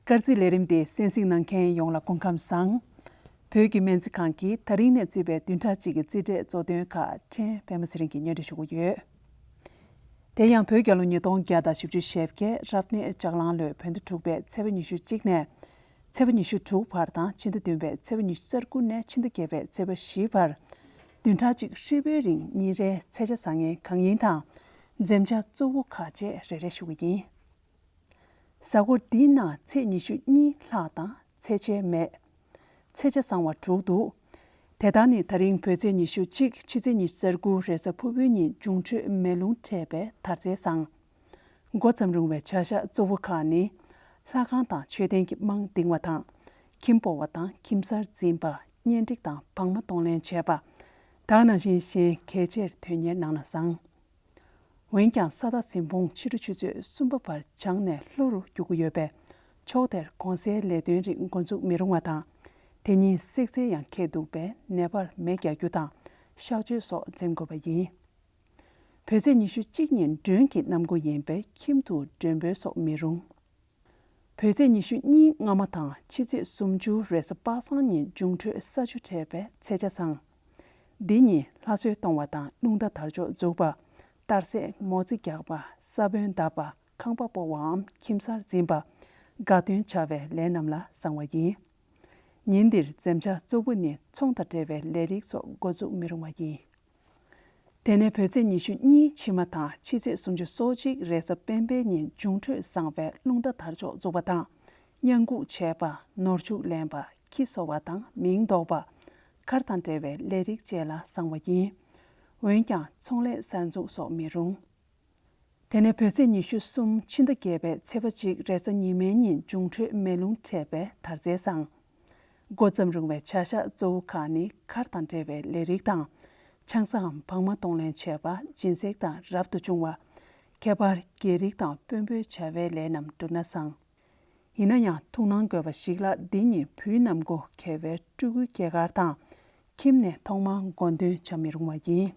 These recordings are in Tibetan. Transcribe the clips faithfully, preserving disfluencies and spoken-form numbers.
སྐར་རྩིས་ལས་རིམ་འདི་གསན་གཟིགས་གནང་མཁན་ཡོངས་ལ་སྐུ་ཁམས་བཟང་། བོད་ཀྱི་སྨན་རྩིས་ཁང་གིས་ད་རིང་ནས་བརྩིས་པའི་བདུན་ཕྲག་གཅིག་གི་རྩིས་འབྲས་གཙོ་དོན་ཁག་ཕྲན་པད་མ་ཚེ་རིང་གིས་སྙན་སྒྲོན་ཞུ་གི་ཡོད། དེ་ཡང་བོད་རྒྱལ་ལོ་ཉིས་སྟོང་བརྒྱ་དང་བཞི་བཅུ་ཞེ་བརྒྱད་རབ་གནས་ལྕགས་གླང་ལོའི་བོད་ཟླ་དྲུག་པའི་ཚེས་པ་ཉི་ཤུ་གཅིག་ནས་ཚེས་པ་ཉི་ཤུ་དྲུག་བར་དང་ཕྱི་ཟླ་བདུན་པའི་ཚེས་པ་ཉི་ཤུ་རྩ་དགུ་ནས་ཕྱི་ཟླ་བརྒྱད་པའི་ཚེས་པ་བཞི་བར་བདུན་ཕྲག་གཅིག་ཧྲིལ་པོའི་རིང་ཉིན་རེའི་ཚེས་ཆ་བཟང་ངན་གང་ཡིན་དང་འཛེམ་བྱ་གཙོ་བོ་ཁག་བཅས་རེ་རེ་ཞུ་གི་ཡིན། གཟའ་འཁོར་འདིའི་ནང་ཚེས་ཉི་ཤུ་གཉིས་ལྷག་དང་ཚེས་ཆའི་མེ། ཚེས་ཆ་བཟང་བ་དྲུག་འདུག་དེ་དག་ནི་ད་རིང་བོད་ཚེས་ཉི་ཤུ་གཅིག་ཕྱི་ཚེས་ཉི་ཤུ་རྩ་དགུ་རེས་གཟའ་ཕུར་བུའི་ཉིན་འབྱུང་འཕྲོད་མེ་རླུང་འཕྲད་པའི་དར་ཚེས་བཟང་། འགོ་བརྩམས་རུང་བའི་བྱ་གཞག་གཙོ་བོ་ཁག་ནི། ལྷ་ཁང་དང་མཆོད་རྟེན་གྱི་རྨང་བཏིང་བ་དང་། ཁྱིམ་སྤོ་བ་དང་ཁྱིམ་གསར་འཛིན་པ། གཉེན་སྒྲིག་དང་བག་མ་གཏོང་ལེན་བྱེད་པ། དག་ནང་བཞིན་གཞན་གལ་ཆེར་དོན་གཉེར་གནང་ན་བཟང་། འོན་ཀྱང་ས་བདག་འཛིན་སྤོང་ཕྱི་དྲོ་ཆུ་ཚོད་གསུམ་པ་བར་བྱང་ནས་ལྷོ་རུ་རྒྱུག་གི་ཡོད་པས་ཕྱོགས་དེར་གོང་གསལ་ལས་དོན་རིགས་འགོ་འཛུགས་མི་རུང་བ་དང་། དེ་ཉིན་བསྲེག་རྫས་ཡང་འཁྱེར་འདུག་པས་ནད་པར་མེ་རྒྱག་རྒྱུ་དང་གཤག་བཅོས་སོགས་འཛེམ་དགོས་པ་ཡིན། བོད་ཚེས་ཉི་ཤུ་གཅིག་ཉིན་མགྲོན་གྱི་གནམ་སྒོ་ཡིན་པས་ཁྱིམ་དུ་མགྲོན་འབོད་སོགས་མི་རུང་། བོད་ཚེས་ཉི་ཤུ་གཉིས་སྔ་མ་དང་ཕྱི་ཚེས་སུམ་ཅུ་རེས་གཟའ་པ་སངས་ཉིན་འབྱུང་འཕྲོད་ས་ཆུ་འཕྲད་པའི་ཚེས་ཆ་བཟང་། འདི་ཉིན་ལྷ་གསོལ་གཏོང་བ་དང་རླུང་རྟ་དར་ལྕོག་འཛུགས་པ། རྟ་སྲེག་མོ་རྩེ་རྒྱག་པ། ས་བོན་བརྡབ་པ། ཁང་པ་སྤོ་བའམ་ཁྱིམ་གསར་འཛིན་པ། དགའ་སྟོན་བྱ་བའི་ལས་རྣམས་ལ་བཟང་བ་ཡིན། ཉིན་འདིར་འཛེམ་བྱ་གཙོ་བོ་ནི་ཚོང་དང་འབྲེལ་བའི་ལས་རིགས་སོགས་འགོ་འཛུགས་མི་རུང་བ་ཡིན། དེ་ནས་བོད་ཚེས་ཉི་ཤུ་གཉིས་ཕྱི་མ་དང་ཕྱི་ཚེས་སུམ་ཅུ་སོ་གཅིག་རེས་གཟའ་སྤེན་པའི་ཉིན་འབྱུང་འཕྲོད་བཟང་བའི་རླུང་རྟ་དར་ལྕོག་འཛུགས་པ་དང་། གཡང་འགུག་བྱས་པ། ནོར་ཕྱུགས་ལེན་པ། ཁྱི་གསོ་བ་དང་མིང་འདོགས་པ། མཁར་དང་འབྲེལ་བའི་ལས་རིགས་བཅས་ལ་བཟང་བ་ཡིན། འོན་ཀྱང་ཚོང་ལས་གསར་འཛུགས་སོགས་མི་རུང་། དེ་ནས་བོད་ཚེས་ཉི་ཤུ་གསུམ་ཕྱི་ཟླ་བརྒྱད་པའི་ཚེས་པ་གཅིག་རེས་གཟའ་ཉི་མའི་ཉིན་འབྱུང་འཕྲོད་མེ་རླུང་འཕྲད་པའི་དར་རྩེ་བཟང་། འགོ་བརྩམས་རུང་བའི་བྱ་གཞག་གཙོ་བོ་ཁག་ནི་མཁར་དང་འབྲེལ་བའི་ལས་རིགས་དང་། ཆང་སའམ་བག་མ་གཏོང་ལེན་བྱས་པ། སྦྱིན་སྲེག་དང་རབ་ཏུ་བྱུང་བ། ཁྱད་པར་རྒྱལ་རིགས་དང་དཔོན་པོའི་བྱ་བའི་ལས་རྣམས་བསྒྲུབས་ན་བཟང་། ཡིན་ན་ཡང་ཐུགས་སྣང་དགོས་པ་ཞིག་ལ་འདི་ཉིད་བུའི་གནམ་སྒོ་འཁེལ་བའི་སྤྲུལ་སྐུའི་སྐྱེས་སྐར་དང་། ཁྱིམ་ནས་ཐོག་མར་མགོ་འདོན་བྱ་མི་རུང་བ་ཡིན།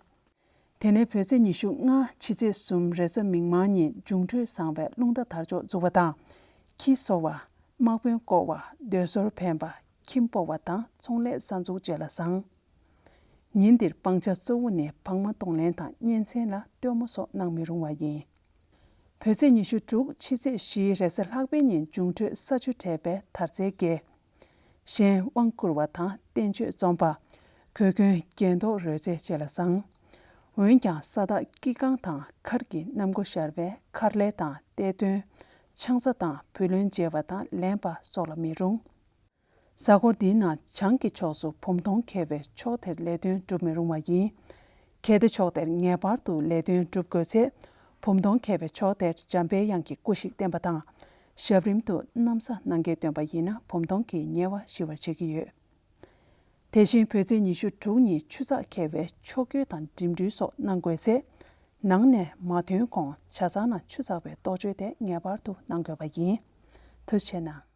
དེ་ནས་བོད་ཚེས་ཉི་ཤུ་ལྔ་ཕྱི་ཚེས་གསུམ་རེས་གཟའ་མིག་དམར་ཉིན་འབྱུང་འཕྲོད་བཟང་བའི་རླུང་རྟ་དར་ལྕོག་འཛུགས་པ་དང་། ཁྱི་གསོ་བ། དམག་དཔོན་བསྐོ་བ། མདོས་ཟོར་འཕེན་པ། ཁྱིམ་སྤོ་བ་དང་ཚོང་ལས་གསར་འཛུགས་བཅས་ལ་བཟང་། ཉིན་འདིར་སྤང་བྱ་གཙོ་བོ་ནི་བག་མ་གཏོང་ལེན་དང་གཉེན་ཚན་ལ་སྟོན་མོ་སོགས་གནང་མི་རུང་བ་ཡིན། བོད་ཚེས་ཉི་ཤུ་དྲུག་ཕྱི་ཚེས་བཞི་རེས་གཟའ་ལྷག་པའི་ཉིན་འབྱུང་འཕྲོད་ས་ཆུ་འཕྲད་པའི་དར་རྩེ་རྒྱས། གཞན་དབང་བསྐུར་བ་དང་བསྟན་བཅོས་རྩོམ་པ། གོས་གོན་རྒྱན་འདོགས་རོལ་རྩེད་བཅས་ལ་བཟང་། འོན་ཀྱང་ས་བདག་དཀྱིལ་ཁང་དང་མཁར་གྱི་གནམ་སྒོ་ཤར་བས་མཁར་ལས་དང་གཏེར་སྟོན། ཆང་ས་དང་བུ་ལོན་འཇལ་བ་དང་ལེན་པ་སོགས་ལ་མི་རུང་། གཟའ་འཁོར་འདིའི་ནང་བྱང་གི་ཕྱོགས་སུ་བུམ་སྟོང་འཁེལ་བས་ཕྱོགས་དེར་ལས་དོན་སྒྲུབ་མི་རུང་བ་ཡིན། གལ་ཏེ་ཕྱོགས་དེར་ངེས་པར་དུ་ལས་དོན་སྒྲུབ་དགོས་ཚེ། བུམ་སྟོང་འཁེལ་བའི་ཕྱོགས་དེར་འཇམ་པའི་དབྱངས་ཀྱི་སྐུ་ཞིག་བསྟན་པ་དང་། ཞབས་རིམ་དུ་གནམ་ས་སྣང་གས་སྟོན་པ་ཡིན་ན་བུམ་སྟོང་གིས་ཉེ་བ་ཞི་བར་བྱེད་ཀྱི་ཡོད། དེ་བཞིན་བོད་ཚེས་ཉི་ཤུ་དྲུག་ཉིན་ཆུ་ཚགས་འཁེལ་བའི་ཕྱོགས་བསྐྱོད་དང་འགྲིམ་འགྲུལ་སོགས་གནང་དགོས་ཚེ། ནང་ནས་མ་ཐོན་གོང་ཇ་ཚང་ནང་ཆུ་ཚགས་པའི་གཏོ་བཅོས་དེ་ངེས་པར་དུ་གནང་དགོས་པ་ཡིན། ཐུགས་རྗེ་གནང་།